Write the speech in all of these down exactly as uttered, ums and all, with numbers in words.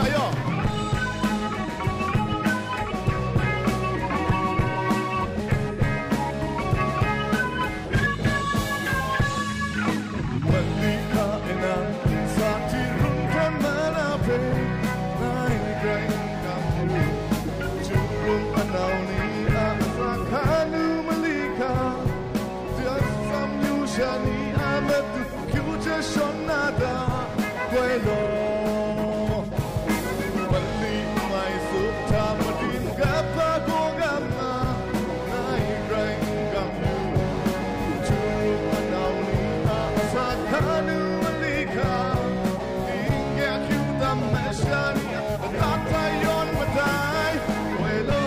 Ayo. Malika ena sa ti run kan mana pe, nai grai kan yu. Churum anau ni a sa kanu Malika, just sam yu shani a matu. Future shon na da, koi law. Mali mai sup ta madin gap ta ko gam na, nai grai n gam yu. Churum anau ni a sa kanu Malika, ding ya kyu tam masha ni a, tak ta yon madai, koi law.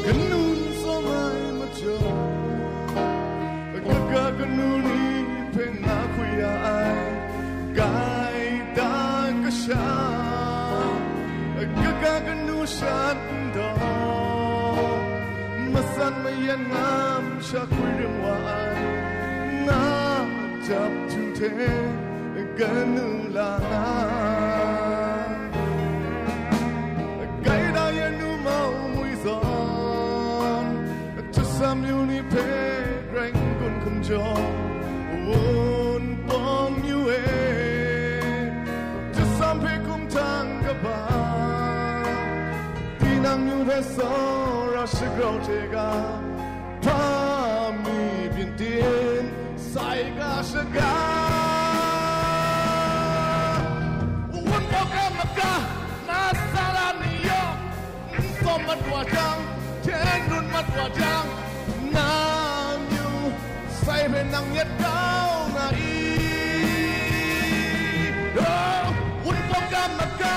Kanun tsawm ai majaw, kaga kanu ni hpe nga hku ya ai, gaida kasha, kaga kanu shan daw, masan mayan ngam sha hkwi ring wa ai, nga jap htu hte kanu la na. Gaida ya nu mau mui zawn, Jasam yu ni hpe grai n-gun hkum jaw, wun bawng yu e, Jasam hpe hkum htang kaba, tinang yu hpe tsawra shagrau hte ga, hpa mi byin tim sai ga shaga. Wun bawng ga maga, na sara ni yawng, n tsawm mat wa jang, hten run mat wa jang, nang yu sai hpe nang nyet kau na i? Oh, wun bawng ga maga,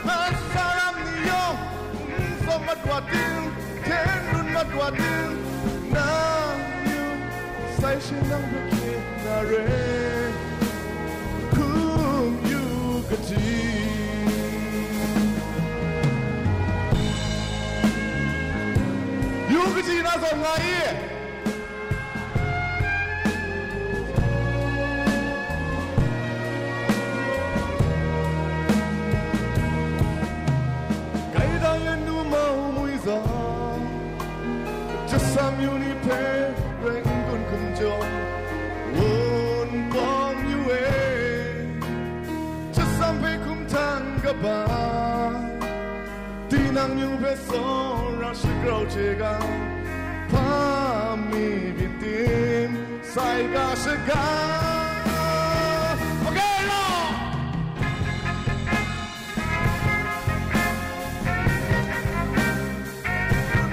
na sara ni yawng, n tsawm mat wa tim, hten run mat wa tim, nang yu sai she nang hpe hkye na re, hkum yu kaji. Yu kaji na zawn nga i? Gaida ya nu mau mui zawn, Jasam yu ni hpe grai n-gun hkum jaw, wun bawng yu e, Jasam hpe hkum htang kaba, tinang yu hpe tsawra shagrau hte ga, hpa mi byin tim sai ga shaga. Magai law!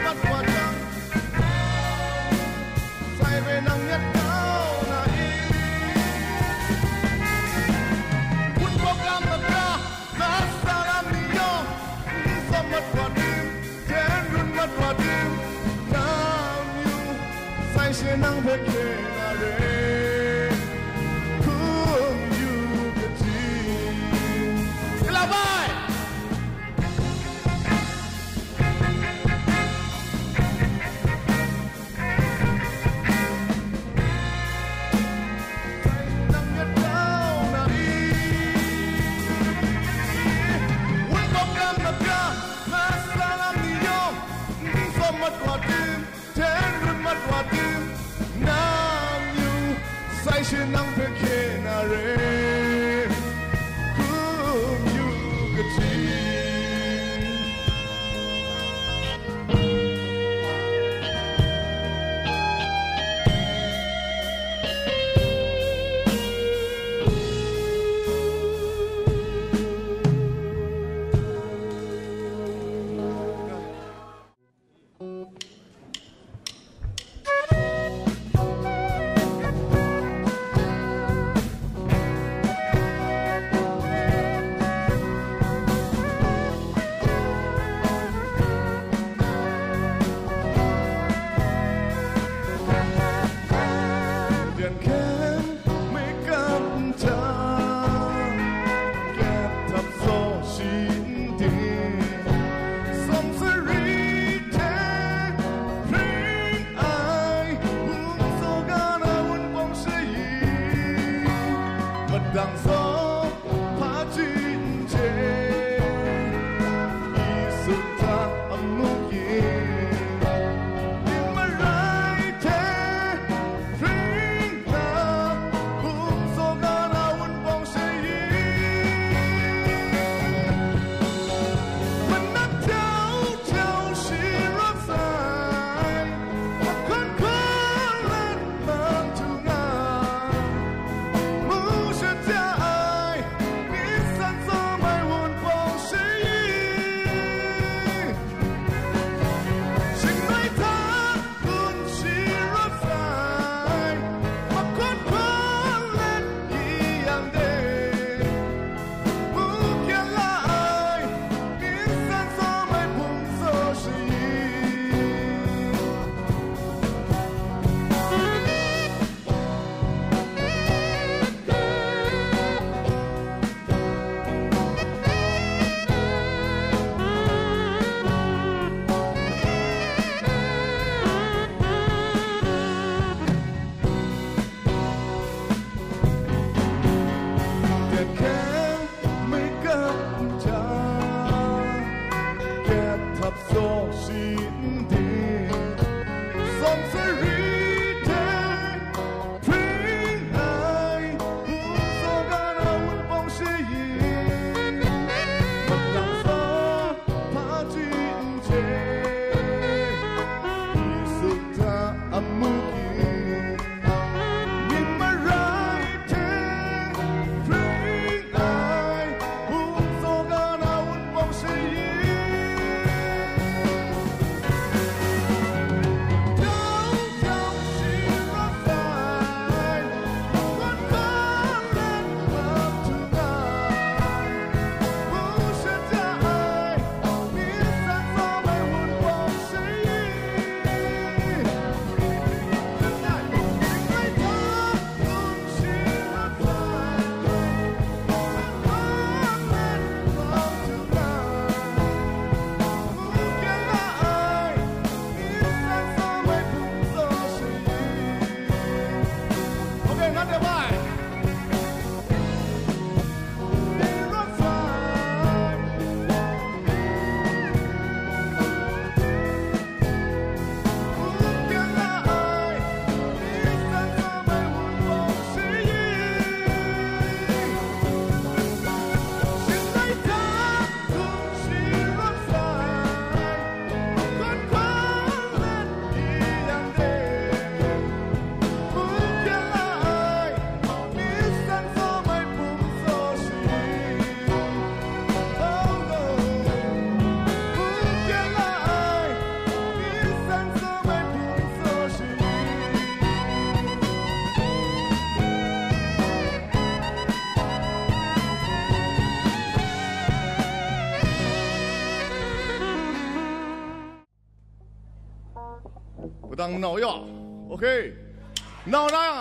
Mat wa jang, sai hpe nang nyet kau na i? Wun bawng ga maga, na sara ni yawng, n tsawm mat wa tim, hten run mat wa tim, nang yu sai she nang hpe hkye na re, hkum yu kaji. Gala bai! Nang nyet kau na i? Nang hpe hkye na re, hkum yu kaji. Jan hkyen makam nhtang, kyep htap zaw shi ndin, sawng sari hte hpring ai, hpung tsaw ga na wunpawng shayi, madang zaw hpaji n chye, Yesu hta amu yin, yin marai hte hpring na, hpung tsaw ga na wunpawng shayi, manat tyau tyau shi rawt sai, mahkawn hkawn let nang htu nga, mu shat ya ai, ningsan tsawm ai wunpawng shayi, shingrai hta gun shi rawt sai, mahkawn hkawn let i yang de, mu kyan la ai, ningsan tsawm ai hpung tsaw shayi. Jan hkyen makam nhtang, kyep htap zaw shi ndin, sawng sari hte hpring ai, hpung tsaw ga na wunpawng shayi, madang zaw hpaji n chye, Yesu hta amu yin, yin marai hte hpring ai, hpung tsaw ga na wunpawng shayi, tyau tyau shi rawt sai, mahkawn hkawn let nang htu nga, mu shat ya ai, ningsan tsawm ai wunpawng shayi. Wudang nau ya. Okay. Nau na ya.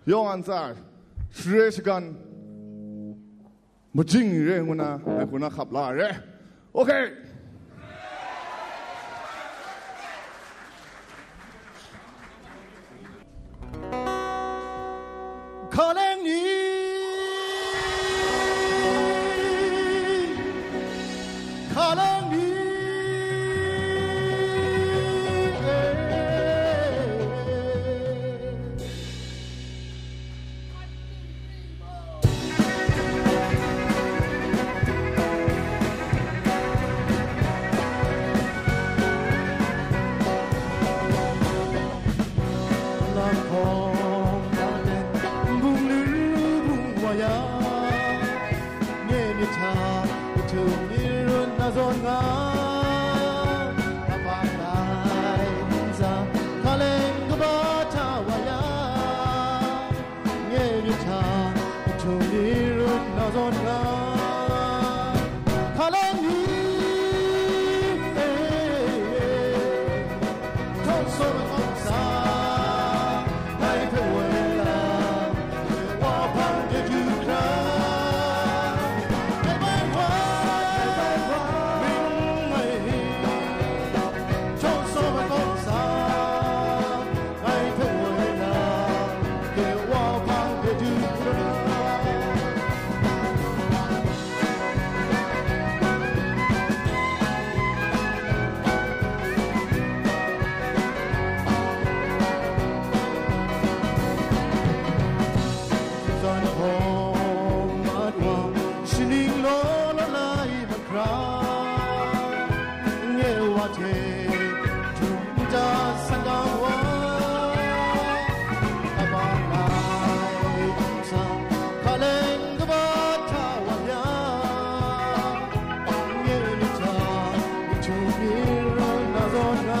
Yawng a ntsa, share shagan, majing re ngu na, ngai hku na hkap la re. Okay. Hkaleng ni, hkaleng ni, eh. Lang hkawng na let, bunglu bung wa ya, nye myit hta, htum ni run na zawn nga, apak lai ntsa, hkaleng kaba hta wa ya. Nye myit hta, htum ni run na zawn nga, hkaleng ni, eh, eh, htaw saw ai kawng sa, ngai hpe woi la, wa hpang de du hkra, ngai bai wa, ring ngai, htaw saw ai kawng sa, ngai hpe woi na, ke wa hpang de du hkra. Zan hkawng mat wa, shaning law law lai mahkra, nye wa hte htum da san ga wa, kaba lai hkum sa, hkaleng kaba hta wa ya, nye myit hta, htum ni run na zawn nga.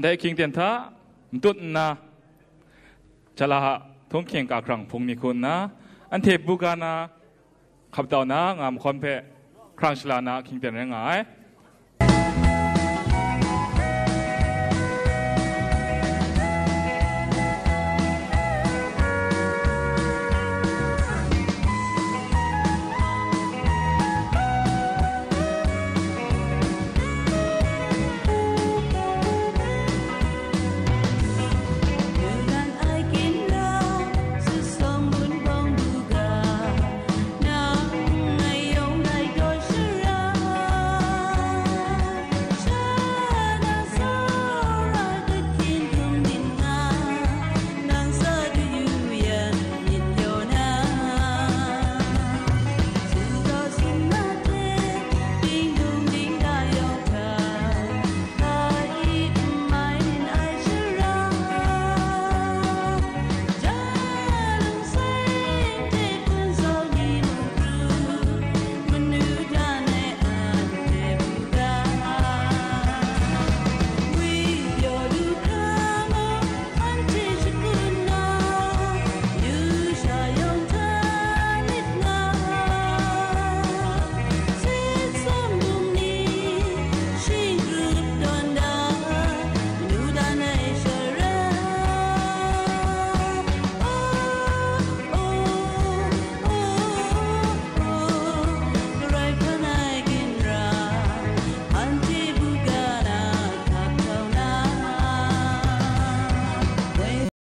Dai hkying ten hta matut nna, Jala a htunghking kahkrang hpung ni hku nna, anhte buga na hkap tau na nga mahkawn hpe hkrang shala na hkying ten rai nga ai.